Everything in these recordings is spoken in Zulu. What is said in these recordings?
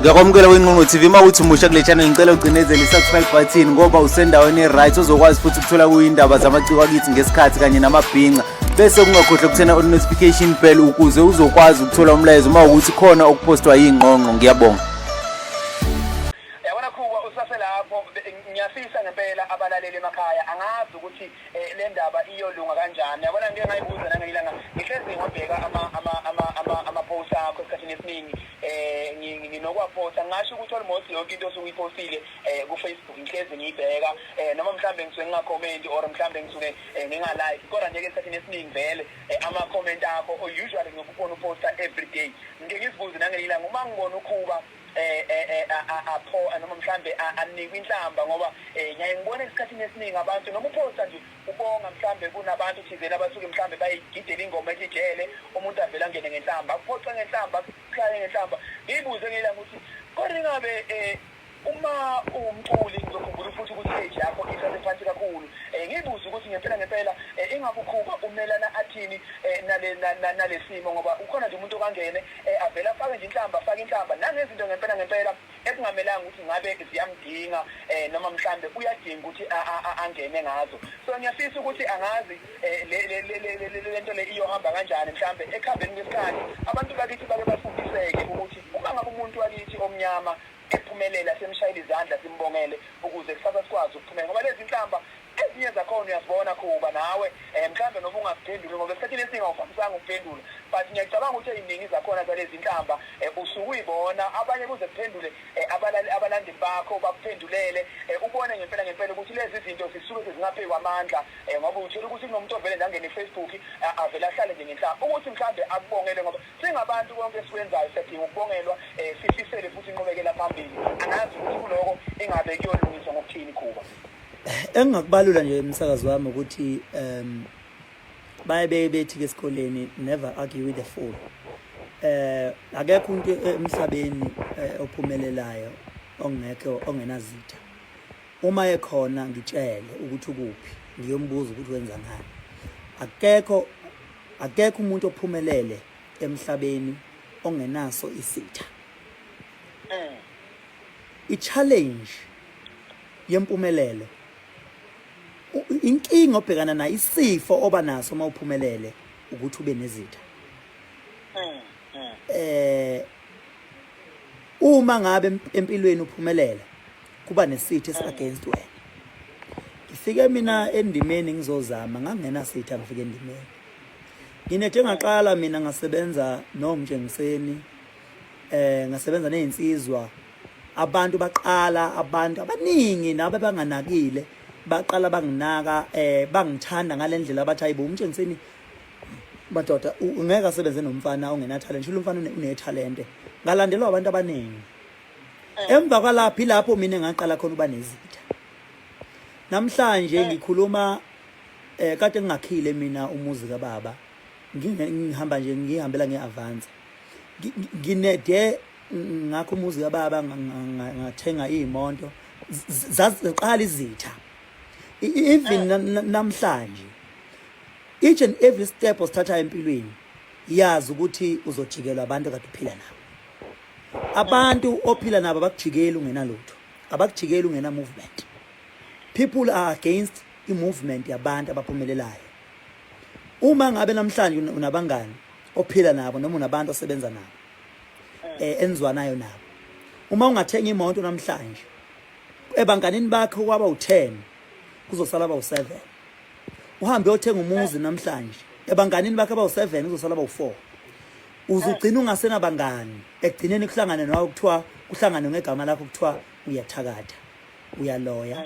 Ngiyakwamukela kwiNgqongqo TV. Uma uthi umusha kule channel, ngicela ucinezele i-subscribe button ngoba usendaweni e-right ozokwazi futhi ukuthola kuyindaba zamaciko akithi ngesikhathi kanye namabhinca, bese kungakhohlwa ukuthena on-notification bell ukuze uzokwazi ukuthola umlayezo uma ukuthi khona okuphostwa yingqongqo. Ngiyabonga. Yabona Khuba, usaselapho, ngiyafisa ngempela abalaleli emakhaya angazi ukuthi le ndaba iyolunga kanjani. Yabona, ngike ngayibuza nangelilanga, ngihlezi ngobheka ama-post akho esikhathini esiningi, nginokwaposta, ngingasho ukuthi almost yonke into osuke uyipostile ku-Facebook ngihlezi ngiyibheka, noma mhlambe ngisuke ngingakhomenti or mhlambe ngisuke ngingalike, kodwa nje-ke esikhathini esiningi vele ama-comment akho usually ngiyokubona uposta every day. Ngike ngizibuze nangelilanga uma ngibona uKhuba apho noma mhlambe anikwe inhlamba, ngoba ngiyaye ngibone esikhathini esiningi abantu noma uphosta nje ubonga, mhlambe kunabantu thizeni abasuke mhlambe bayigidela ingoma ethi jele, umuntu avele angene ngenhlamba, akuphoxe ngenhlamba, akuhlaye ngenhlamba. Ngiyibuze ngelanga ukuthi kodwa ingabe uma uwumculi, ngizokhumbula futhi ukuthi age yakho isasephansi kakhulu, ngiyibuze ukuthi ngempela ngempela ingabe uKhuba umelana athini nale nale simo, ngoba ukhona nje umuntu okangene avele afake nje inhlamba, afake inhlamba nangezinto ngempela ngempela ekungamelanga ukuthi ngabe ziyamdinga noma mhlambe uyadinga ukuthi angene ngazo. So ngiyafisa ukuthi angazi le lento le iyohamba kanjani, mhlambe ekuhambeni kwesikhathi abantu bakithi bake bafundiseke ukuthi uma ngabe umuntu wakithi omnyama ephumelela, simshayele izandla, simbongele ukuze kusasa sikwazi ukuphumela, ngoba lezi nhlamba ezinye zakhona uyazibona Khuba nawe, mhlambe noma ungaziphenduli, ngoba esikhathini esiningi awuvamisanga ukuphendula, but ngiyacabanga ukuthi ey'ningi zakhona zalezi nhlamba usuke uyibona, abanye kuze kuphendule abalandeli bakho bakuphendulele, ubone ngempela ngempela ukuthi lezi zinto zisuke sezingaphezu kwamandla, ngoba uthola ukuthi kunomuntu ovele nje angene e-Facebook, avele ahlale nje ngenhlamba ukuthi mhlambe akubongele, ngoba singabantu konke esikwenzayo siyadinga ukubongelwa, sifisele futhi inqubekela phambili. Angazi ukuthi kuloko ingabe kuyolungiswa ngokuthini, Khuba. Engingakubalula nje, umsakazi wami, ukuthi baye bethi ke esikoleni, "Never argue with the fool." Akekho umuntu emhlabeni ophumelelayo ongekho ongenazitha. Uma ekhona, ngitshele ukuthi ukuphi, ngiyombuza ukuthi wenza ngani. Akekho umuntu ophumelele emhlabeni ongenaso isitha. I-challenge yempumelelo, inkinga obhekana nayo, isifo oba naso uma uphumelele, ukuthi ube nezitha. Uma ngabe empilweni uphumelela, kuba nesitha esi-against wena. Ngifike mina endimeni ngizozama, ngangena sitha. Ngifike endimeni nginethe, ngaqala mina ngasebenza noMtshengiseni, ngasebenza nezinsizwa. Abantu baqala, abantu abaningi nabo abanganakile baqala banginaka, bangithanda ngalendlela, abathi, "Hayibo, uMtshengiseni madoda, ungeke asebenze nomfana ongena talent, shilo umfana une talent." Ngalandelwa abantu abaningi. Emva kwalapho ilapho mina ngaqala khona uba nezitha. Namhlanje ngikhuluma, kade ngingakhile mina umuzi kababa, ngihamba nje, ngihambela ngeAvanza. Nginede ngakho umuzi kababa, ngathenga iy'moto, zaziqala izitha. Even namhlanje, each and every step osithathayo empilweni, yazi ukuthi uzojikelwa abantu kade uphila nabo. Abantu ophila nabo abakujikeli ungenalutho, abakujikeli ungena movement. People are against i-movement yabantu abaphumelelayo. Uma ngabe namhlanje unabangani ophila nabo noma unabantu osebenza nabo enzwanayo nabo, uma ungathenga imoto namhlanje, ebanganini bakho kwaba u10 kuzosala abawu7. Uhambe uyothenga umuzi namhlanje, ebanganini bakho abawu7 kuzosala abawu4. Uzugcina ungasenabangani. Ekugcineni kuhlangane nawe, kuthiwa kuhlangane ngegama lakho, kuthiwa uyathakatha, uyaloya,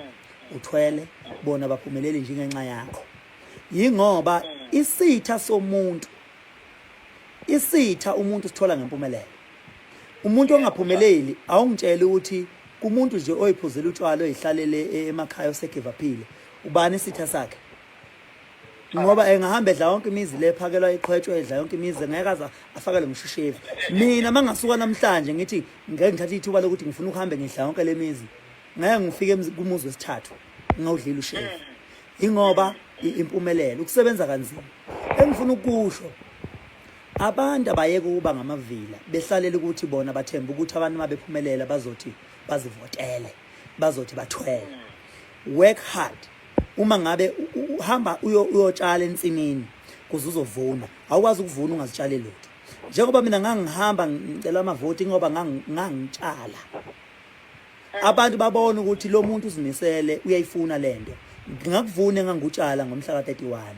uthwele, bona baphumeleli nje ngenxa yakho. Yingoba isitha somuntu, isitha umuntu sithola ngempumelelo. Umuntu ongaphumeleli, awungitsheli ukuthi kumuntu nje oyiphuzela utshwala, oyihlalele emakhaya, osegivaphile, ubani isitha sakhe? Ngoba engahamba edla yonke imizi le, phakelwa iqhwetshwe, edla yonke imizi, ngeke aze afakelwe ngisho ushevu. Mina mangasuka namhlanje ngithi ngeke ngithathe ithuba lokuthi ngifuna ukuhambe ngidla yonke le mizi, ngeke ngifike kumuzi wesithathu ngawudlile ushevu. Ingoba impumelelo ukusebenza kanzima. Engifuna ukusho, Abantu abayeke ukuba ngamavila behlalela ukuthi bona bathemba ukuthi abantu uma bephumelela bazothi bazivotele, bazothi bathwele. Work hard. Uma ngabe uhamba uyotshala ensimini kuze uzovuna, awukwazi ukuvuna ungazitshali lutho. Njengoba mina ngangihamba ngicela amavoti ngoba ngangitshala. Abantu babona ukuthi lo muntu uzimisele uyayifuna lento. Ngingakuvuna engangikutshala ngomhla ka-31.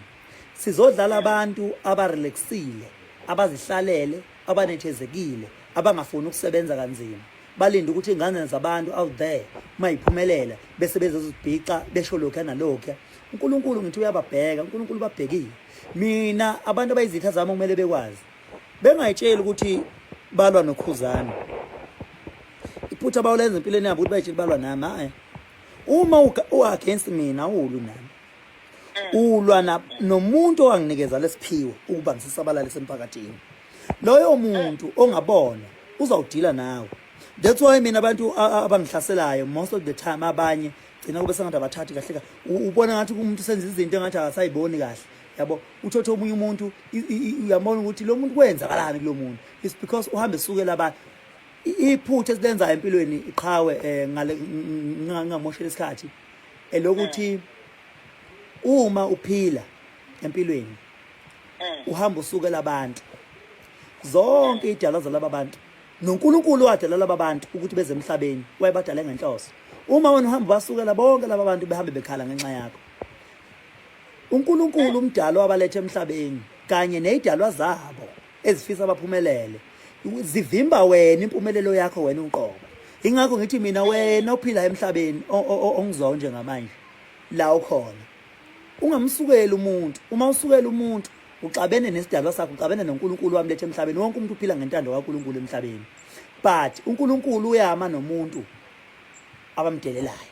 Sizodlala abantu abarelaxile, abazihlalele, abanethezekile, abangafuni ukusebenza kanzima. Balinde ukuthi ingane zabantu out there uma iphumelela bese bezozibhixa besho lokhuya nalokhuya. uNkulunkulu ngithi uyababheka, uNkulunkulu ubabhekile. Mina abantu abayizitha zami kumele bekwazi. Bengayitsheli ukuthi balwa noKhuzani. Iphutha abawulenza empilweni yabo ukuthi bayitsheli balwa nami, hayi. Uma u-against mina awulwi nami. Ulwa nomuntu owanginikeza lesiphiwo ukuba ngisisabalale semphakathini. Loyo muntu ongabona uzawudila nawe. That's why mina abantu abangihlaselayo most of the time abanye gcina kube sengathi abathathi kahle kahle. Ubona ngathi umuntu senza izinto engathi akasayiboni kahle. Yabo, uthothe omunye umuntu uyambona ukuthi lo muntu kwenzakalani kulo muntu. It's because uhambe esukela abantu. Iphutha esilenzayo empilweni iqhawe eh ngale ngingamoshela isikhathi elokuthi uma uphila empilweni uhamba usukela abantu zonke idalwa zalaba bantu noNkulunkulu wadala laba bantu ukuthi beze emhlabeni wayebadale ngenhloso uma wena uhamba basukela bonke laba bantu behambe bekhala ngenxa yakho uNkulunkulu umdalo wabaletha emhlabeni kanye nezidalwa zabo ezifisa baphumelele zivimba wena impumelelo yakho wena uqobo ingakho ngithi mina wena ophila emhlabeni ongizwayo njengamanje la ukhona ungamsukeli umuntu uma usukela umuntu uxabene nesidalwa sakho uxabene noNkulunkulu wamletha emhlabeni wonke umuntu uphila ngentando kaNkulunkulu emhlabeni but uNkulunkulu uyama nomuntu abamdelelayo.